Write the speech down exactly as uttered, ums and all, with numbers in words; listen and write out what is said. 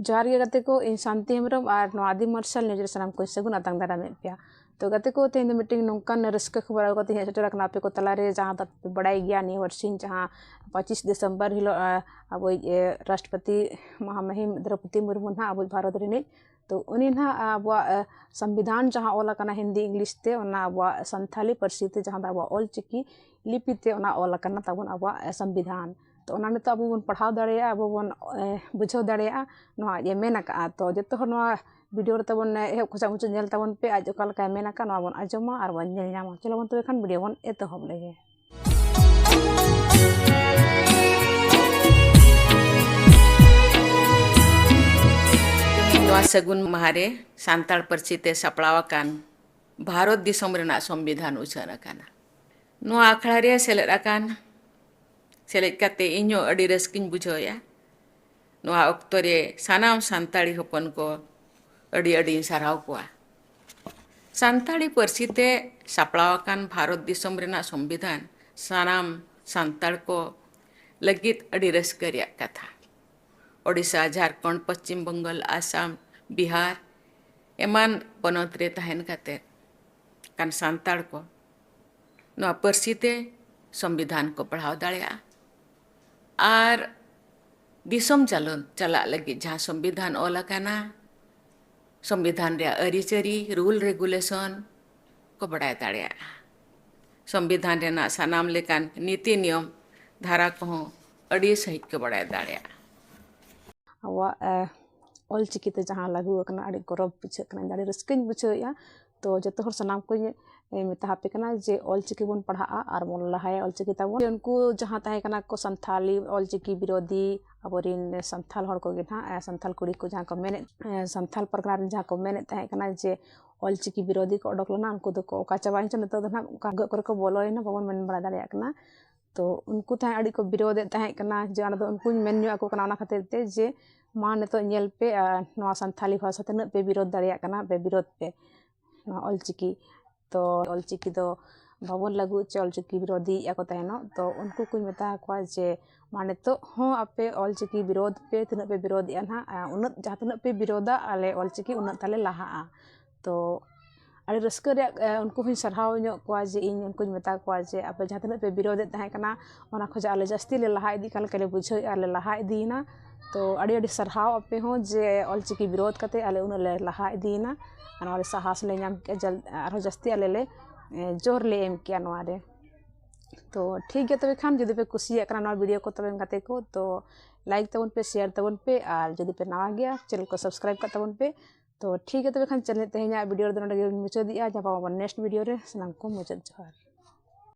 ᱡᱚᱦᱟᱨ ᱜᱮ ᱜᱟᱛᱮ ᱠᱚ, ᱤᱧ ᱥᱟᱱᱛᱤ ᱦᱮᱢᱵᱨᱚᱢ ᱟᱨ ᱱᱚᱣᱟ ᱟᱹᱫᱤᱢ ᱢᱟᱨᱥᱟᱞ ᱱᱤᱭᱩᱡᱽ ᱨᱮ ᱥᱟᱱᱟᱢ ᱠᱚᱧ ᱥᱟᱹᱜᱩᱱ ᱟᱛᱟᱝ ᱫᱟᱨᱟᱢᱮᱫ ᱯᱮᱭᱟ᱾ ᱛᱚ ᱜᱟᱛᱮ ᱠᱚ, ᱛᱮᱦᱮᱧ ᱫᱚ ᱢᱤᱫᱴᱮᱱ ᱱᱚᱝᱠᱟᱱ ᱨᱟᱹᱥᱠᱟᱹ ᱠᱷᱚᱵᱚᱨ ᱟᱹᱜᱩ ᱠᱟᱛᱮ ᱦᱮᱡ ᱥᱮᱴᱮᱨ ᱟᱠᱟᱱᱟ ᱟᱯᱮ ᱠᱚ ᱛᱟᱞᱟᱨᱮ, ᱡᱟᱦᱟᱸ ᱫᱚ ᱟᱯᱮ ᱯᱮ ᱵᱟᱲᱟᱭ ᱜᱮᱭᱟ, ᱱᱤᱭᱟᱹ ᱵᱟᱨᱥᱤᱧ ᱡᱟᱦᱟᱸ ᱯᱚᱸᱪᱤᱥ ᱰᱤᱥᱮᱢᱵᱚᱨ ᱦᱤᱞᱳᱜ, ᱟᱵᱚᱭᱤᱡ ᱨᱟᱥᱴᱨᱚᱯᱚᱛᱤ ᱢᱚᱦᱟᱢᱩᱦᱤᱢ ᱫᱨᱚᱯᱚᱫᱤ ᱢᱩᱨᱢᱩ ᱱᱟᱦᱟᱜ ᱟᱵᱚᱭᱤᱡ ᱵᱷᱟᱨᱚᱛ ᱨᱤᱱᱤᱡ, ᱛᱚ ᱩᱱᱤ ᱱᱟᱦᱟᱜ ᱟᱵᱚᱣᱟᱜ ᱥᱚᱝᱵᱤᱫᱷᱟᱱ ᱡᱟᱦᱟᱸ ᱚᱞ ᱟᱠᱟᱱᱟ ᱦᱤᱱᱫᱤ ᱤᱝᱞᱤᱥ ᱛᱮ, ᱚᱱᱟ ᱟᱵᱚᱣᱟᱜ ᱥᱟᱱᱛᱷᱟᱞᱤ ᱯᱟᱹᱨᱥᱤ ᱛᱮ, ᱡᱟᱦᱟᱸ ᱫᱚ ᱟᱵᱚᱣᱟᱜ ᱚᱞ ᱪᱤᱠᱤ ᱞᱤᱯᱤ ᱛᱮ ᱚᱱᱟ ᱚᱞ ᱟᱠᱟᱱᱟ ᱛᱟᱵᱚᱱ ᱟᱵᱚᱣᱟᱜ ᱥᱚᱝᱵᱤᱫᱷᱟᱱ᱾ ᱛᱚ ᱚᱱᱟ ᱱᱤᱛᱚᱜ ᱟᱵᱚ ᱵᱚᱱ ᱯᱟᱲᱦᱟᱣ ᱫᱟᱲᱮᱭᱟᱜᱼᱟ, ᱟᱵᱚ ᱵᱚᱱ ᱵᱩᱡᱷᱟᱹᱣ ᱫᱟᱲᱮᱭᱟᱜᱼᱟ, ᱱᱚᱣᱟ ᱟᱡ ᱮ ᱢᱮᱱ ᱟᱠᱟᱫᱼᱟ᱾ ᱛᱚ ᱡᱚᱛᱚ ᱦᱚᱲ ᱱᱚᱣᱟ ᱵᱷᱤᱰᱤᱭᱳ ᱨᱮ ᱛᱟᱵᱚᱱ ᱮᱦᱚᱵ ᱠᱷᱚᱱᱟᱜ ᱢᱩᱪᱟᱹᱫ ᱧᱮᱞ ᱛᱟᱵᱚᱱ ᱯᱮ, ᱟᱡ ᱚᱠᱟ ᱞᱮᱠᱟᱭ ᱢᱮᱱ ᱟᱠᱟᱫ ᱱᱚᱣᱟ ᱵᱚᱱ ᱟᱸᱡᱚᱢᱟ ᱟᱨ ᱵᱚᱱ ᱧᱮᱞ ᱧᱟᱢᱟ᱾ ᱪᱚᱞᱚ ᱵᱚᱱ ᱛᱚᱵᱮ ᱠᱷᱟᱱ ᱵᱷᱤᱰᱤᱭᱳ ᱵᱚᱱ ᱮᱛᱚᱦᱚᱵ ᱞᱮᱜᱮ᱾ ᱱᱚᱣᱟ ᱥᱟᱹᱜᱩᱱ ᱢᱟᱦᱟ ᱨᱮ ᱥᱟᱱᱛᱟᱲ ᱯᱟᱹᱨᱥᱤ ᱛᱮ ᱥᱟᱯᱲᱟᱣ ᱟᱠᱟᱱ ᱵᱷᱟᱨᱚᱛ ᱫᱤᱥᱚᱢ ᱨᱮᱱᱟᱜ ᱥᱚᱝᱵᱤᱫᱷᱟᱱ ᱩᱪᱷᱟᱹᱱ ᱟᱠᱟᱱᱟ᱾ ᱱᱚᱣᱟ ᱟᱠᱷᱲᱟ ᱨᱮ ᱥᱮᱞᱮᱫ ᱟᱠᱟᱱ, ᱥᱮᱞᱮᱫ ᱠᱟᱛᱮ ᱤᱧ ᱦᱚᱸ ᱟᱹᱰᱤ ᱨᱟᱹᱥᱠᱟᱹᱧ ᱵᱩᱡᱷᱟᱹᱣᱮᱫᱼᱟ᱾ ᱱᱚᱣᱟ ᱚᱠᱛᱚ ᱨᱮ ᱥᱟᱱᱟᱢ ᱥᱟᱱᱛᱟᱲᱤ ᱦᱚᱯᱚᱱ ᱠᱚ ᱟᱹᱰᱤ ᱟᱹᱰᱤᱧ ᱥᱟᱨᱦᱟᱣ ᱠᱚᱣᱟ᱾ ᱥᱟᱱᱛᱟᱲᱤ ᱯᱟᱹᱨᱥᱤ ᱛᱮ ᱥᱟᱯᱲᱟᱣ ᱟᱠᱟᱱ ᱵᱷᱟᱨᱚᱛ ᱫᱤᱥᱚᱢ ᱨᱮᱱᱟᱜ ᱥᱚᱝᱵᱤᱫᱷᱟᱱ ᱥᱟᱱᱟᱢ ᱥᱟᱱᱛᱟᱲ ᱠᱚ ᱞᱟᱹᱜᱤᱫ ᱟᱹᱰᱤ ᱨᱟᱹᱥᱠᱟᱹ ᱨᱮᱭᱟᱜ ᱠᱟᱛᱷᱟ᱾ ᱳᱰᱤᱥᱟ, ᱡᱷᱟᱲᱠᱷᱚᱸᱰ, ᱯᱚᱪᱷᱤᱢ ᱵᱚᱝᱜᱚᱞ, ᱟᱥᱟᱢ, ᱵᱤᱦᱟᱨ ᱮᱢᱟᱱ ᱯᱚᱱᱚᱛ ᱨᱮ ᱛᱟᱦᱮᱱ ᱠᱟᱛᱮ ᱠᱟᱱ ᱥᱟᱱᱛᱟᱲ ᱠᱚ ᱱᱚᱣᱟ ᱯᱟᱹᱨᱥᱤ ᱛᱮ ᱥᱚᱝᱵᱤᱫᱷᱟᱱ ᱠᱚ ᱯᱟᱲᱦᱟᱣ ᱫᱟᱲᱮᱭᱟᱜᱼᱟ᱾ ᱟᱨ ᱫᱤᱥᱚᱢ ᱪᱟᱞᱚᱱ ᱪᱟᱞᱟᱜ ᱞᱟᱹᱜᱤᱫ ᱡᱟᱦᱟᱸ ᱥᱚᱝᱵᱤᱫᱷᱟᱱ ᱚᱞ ᱟᱠᱟᱱᱟ, ᱥᱚᱝᱵᱤᱫᱷᱟᱱ ᱨᱮᱭᱟᱜ ᱟᱹᱨᱤᱪᱟᱹᱞᱤ, ᱨᱩᱞ ᱨᱮᱜᱩᱞᱮᱥᱚᱱ ᱠᱚ ᱵᱟᱲᱟᱭ ᱫᱟᱲᱮᱭᱟᱜᱼᱟ᱾ ᱥᱚᱝᱵᱤᱫᱷᱟᱱ ᱨᱮᱱᱟᱜ ᱥᱟᱱᱟᱢ ᱞᱮᱠᱟᱱ ᱱᱤᱛᱤ ᱱᱤᱭᱚᱢ ᱫᱷᱟᱨᱟ ᱠᱚᱦᱚᱸ ᱟᱹᱰᱤ ᱥᱟᱺᱦᱤᱡ ᱠᱚ ᱵᱟᱲᱟᱭ ᱫᱟᱲᱮᱭᱟᱜᱼᱟ᱾ ᱟᱵᱚᱣᱟᱜ ᱚᱞ ᱪᱤᱠᱤ ᱛᱮ ᱡᱟᱦᱟᱸ ᱞᱟᱹᱜᱩ ᱟᱠᱟᱱᱟ, ᱟᱹᱰᱤ ᱜᱚᱨᱚᱵᱽ ᱵᱩᱡᱷᱟᱹᱜ ᱠᱟᱱᱟ, ᱟᱹᱰᱤ ᱨᱟᱹᱥᱠᱟᱹᱧ ᱵᱩᱡᱷᱟᱹᱣᱮᱫᱼᱟ᱾ ᱛᱚ ᱡᱚᱛᱚ ᱦᱚᱲ ᱥᱟᱱᱟᱢ ᱠᱚᱧ ᱢᱮᱛᱟ ᱟᱯᱮ ᱠᱟᱱᱟ ᱡᱮ ᱚᱞ ᱪᱤᱠᱤ ᱵᱚᱱ ᱯᱟᱲᱦᱟᱜᱼᱟ ᱟᱨ ᱵᱚᱱ ᱞᱟᱦᱟᱭᱟ ᱚᱞ ᱪᱤᱠᱤ ᱛᱟᱵᱚᱱ᱾ ᱩᱱᱠᱩ ᱡᱟᱦᱟᱸ ᱛᱟᱦᱮᱸ ᱠᱟᱱᱟ ᱠᱚ ᱥᱟᱱᱛᱷᱟᱞᱤ ᱚᱞ ᱪᱤᱠᱤ ᱵᱤᱨᱳᱫᱷᱤ, ᱟᱵᱚᱨᱮᱱ ᱥᱟᱱᱛᱷᱟᱞ ᱦᱚᱲ ᱠᱚᱜᱮ ᱱᱟᱦᱟᱜ, ᱥᱟᱱᱛᱷᱟᱞ ᱠᱩᱲᱤ ᱠᱚ ᱡᱟᱦᱟᱸ ᱠᱚ ᱢᱮᱱᱮᱫ, ᱥᱟᱱᱛᱷᱟᱞ ᱯᱟᱨᱜᱟᱱᱟ ᱨᱮᱱ ᱡᱟᱦᱟᱸ ᱠᱚ ᱢᱮᱱᱮᱫ ᱛᱟᱦᱮᱸ ᱠᱟᱱᱟ ᱡᱮ ᱚᱞ ᱪᱤᱠᱤ ᱵᱤᱨᱳᱫᱷᱤ ᱠᱚ ᱚᱰᱚᱠ ᱞᱮᱱᱟ, ᱩᱱᱠᱩ ᱫᱚᱠᱚ ᱚᱠᱟ ᱪᱟᱵᱟᱭᱮᱱ ᱪᱚ, ᱱᱤᱛᱚᱜ ᱫᱚ ᱱᱟᱦᱟᱜ ᱚᱠᱟ ᱵᱷᱩᱜᱟᱹᱜ ᱠᱚᱨᱮ ᱠᱚ ᱵᱚᱞᱚᱭᱮᱱᱟ, ᱵᱟᱵᱚᱱ ᱢᱮᱱ ᱵᱟᱲᱟ ᱫᱟᱲᱮᱭᱟᱜ ᱠᱟᱱᱟ᱾ ᱛᱚ ᱩᱱᱠᱩ ᱛᱟᱦᱮᱸ ᱟᱹᱰᱤ ᱠᱚ ᱵᱤᱨᱳᱫᱮᱫ ᱛᱟᱦᱮᱸ ᱠᱟᱱᱟ, ᱡᱮ ᱚᱱᱟ ᱫᱚ ᱩᱱᱠᱩᱧ ᱢᱮᱱ ᱧᱚᱜ ᱟᱠᱚ ᱠᱟᱱᱟ᱾ ᱚᱱᱟ ᱠᱷᱟᱹᱛᱤᱨ ᱛᱮ ᱡᱮ ᱢᱟ ᱱᱤᱛᱚᱜ ᱧᱮᱞ ᱯᱮ, ᱟᱨ ᱱᱚᱣᱟ ᱥᱟᱱᱛᱷᱟᱞᱤ ᱵᱷᱟᱥᱟ ᱛᱤᱱᱟᱹᱜ ᱯᱮ ᱵᱤᱨᱳᱫ ᱫᱟᱲᱮᱭᱟᱜ ᱠᱟᱱᱟ, ᱯᱮ ᱵᱤᱨᱳᱫ ᱯᱮ ᱱᱚᱣᱟ ᱚᱞ ᱪᱤᱠᱤ᱾ ᱛᱚ ᱚᱞ ᱪᱤᱠᱤ ᱫᱚ ᱵᱟᱵᱚᱱ ᱞᱟᱹᱜᱩ ᱦᱚᱪᱚ, ᱚᱞ ᱪᱤᱠᱤ ᱵᱤᱨᱳᱫᱷᱤᱭᱮᱫᱼᱟ ᱠᱚ ᱛᱟᱦᱮᱱᱚᱜ᱾ ᱛᱚ ᱩᱱᱠᱩ ᱠᱚᱧ ᱢᱮᱛᱟ ᱠᱚᱣᱟ ᱡᱮ ᱢᱟ ᱱᱤᱛᱚᱜ ᱦᱚᱸ ᱟᱯᱮ ᱚᱞᱪᱤᱠᱤ ᱵᱤᱨᱳᱫᱷ ᱯᱮ, ᱛᱤᱱᱟᱹᱜ ᱯᱮ ᱵᱤᱨᱳᱫᱷᱮᱜᱼᱟ ᱱᱟᱦᱟᱜ, ᱩᱱᱟᱹᱜ ᱡᱟᱦᱟᱸ ᱛᱤᱱᱟᱹᱜ ᱯᱮ ᱵᱤᱨᱳᱫᱷᱟ, ᱟᱞᱮ ᱚᱞᱪᱤᱠᱤ ᱩᱱᱟᱹᱜ ᱛᱟᱞᱮ ᱞᱟᱦᱟᱜᱼᱟ᱾ ᱛᱚ ᱟᱹᱰᱤ ᱨᱟᱹᱥᱠᱟᱹ ᱨᱮᱭᱟᱜ ᱩᱱᱠᱩ ᱦᱚᱸᱧ ᱥᱟᱨᱦᱟᱣ ᱧᱚᱜ ᱠᱚᱣᱟ ᱡᱮ ᱤᱧ ᱩᱱᱠᱩᱧ ᱢᱮᱛᱟ ᱠᱚᱣᱟ ᱡᱮ ᱟᱯᱮ ᱡᱟᱦᱟᱸ ᱛᱤᱱᱟᱹᱜ ᱯᱮ ᱵᱤᱨᱳᱫᱷᱮᱫ ᱛᱟᱦᱮᱸ ᱠᱟᱱᱟ, ᱚᱱᱟ ᱠᱷᱚᱱᱟᱜ ᱟᱞᱮ ᱡᱟᱹᱥᱛᱤ ᱞᱮ ᱞᱟᱦᱟ ᱤᱫᱤᱜ ᱠᱟᱱ ᱞᱮᱠᱟ ᱞᱮ ᱵᱩᱡᱷᱟᱹᱣᱮᱫᱼᱟ, ᱞᱮ ᱞᱟᱦᱟ ᱤᱫᱤᱭᱮᱱᱟ᱾ ᱛᱚ ᱟᱹᱰᱤ ᱟᱹᱰᱤ ᱥᱟᱨᱦᱟᱣ ᱟᱯᱮ ᱦᱚᱸ ᱡᱮ ᱚᱞᱪᱤᱠᱤ ᱵᱤᱨᱳᱫᱷ ᱠᱟᱛᱮ ᱟᱞᱮ ᱩᱱᱟᱹᱜ ᱞᱮ ᱞᱟᱦᱟ ᱤᱫᱤᱭᱮᱱᱟ᱾ ᱟᱨ ᱱᱚᱣᱟ ᱨᱮ ᱥᱟᱦᱟᱥ ᱞᱮ ᱧᱟᱢ ᱠᱮᱜᱼᱟ, ᱡᱟᱞ- ᱟᱨᱦᱚᱸ ᱡᱟᱹᱥᱛᱤ ᱟᱞᱮ ᱞᱮ ᱮ, ᱡᱳᱨ ᱞᱮ ᱮᱢ ᱠᱮᱜᱼᱟ ᱱᱚᱣᱟ ᱨᱮ᱾ ᱛᱚ ᱴᱷᱤᱠ ᱜᱮᱭᱟ, ᱛᱚᱵᱮ ᱠᱷᱟᱱ ᱡᱩᱫᱤ ᱯᱮ ᱠᱩᱥᱤᱭᱟᱜ ᱠᱟᱱᱟ ᱱᱚᱣᱟ ᱵᱷᱤᱰᱤᱭᱳ ᱠᱚ, ᱛᱚᱵᱮ ᱜᱟᱛᱮ ᱠᱚ, ᱛᱚ ᱞᱟᱭᱤᱠ ᱛᱟᱵᱚᱱ ᱯᱮ, ᱥᱮᱭᱟᱨ ᱛᱟᱵᱚᱱ ᱯᱮ, ᱟᱨ ᱡᱩᱫᱤ ᱯᱮ ᱱᱟᱣᱟ ᱜᱮᱭᱟ ᱪᱮᱱᱮᱞ ᱠᱚ ᱥᱟᱵᱥᱠᱨᱟᱭᱤᱵ ᱠᱟᱜ ᱛᱟᱵᱚᱱ ᱯᱮ᱾ ᱛᱚ ᱴᱷᱤᱠ ᱜᱮᱭᱟ, ᱛᱚᱵᱮ ᱠᱷᱟᱱ ᱪᱮᱱᱮᱞ ᱛᱮᱦᱮᱧᱟᱜ ᱵᱷᱤᱰᱤᱭᱳ ᱨᱮᱫᱚ ᱱᱚᱰᱮ ᱜᱮᱵᱚᱱ ᱢᱩᱪᱟᱹᱫᱮᱜᱼᱟ᱾ ᱧᱟᱯᱟᱢ ᱟᱵᱚᱱ ᱱᱮᱠᱥᱴ ᱵᱷᱤᱰᱤᱭᱳ ᱨᱮ᱾ ᱥᱟᱱᱟᱢ ᱠᱚ ᱢᱩᱪᱟᱹᱫ ᱡᱚᱦᱟᱨ᱾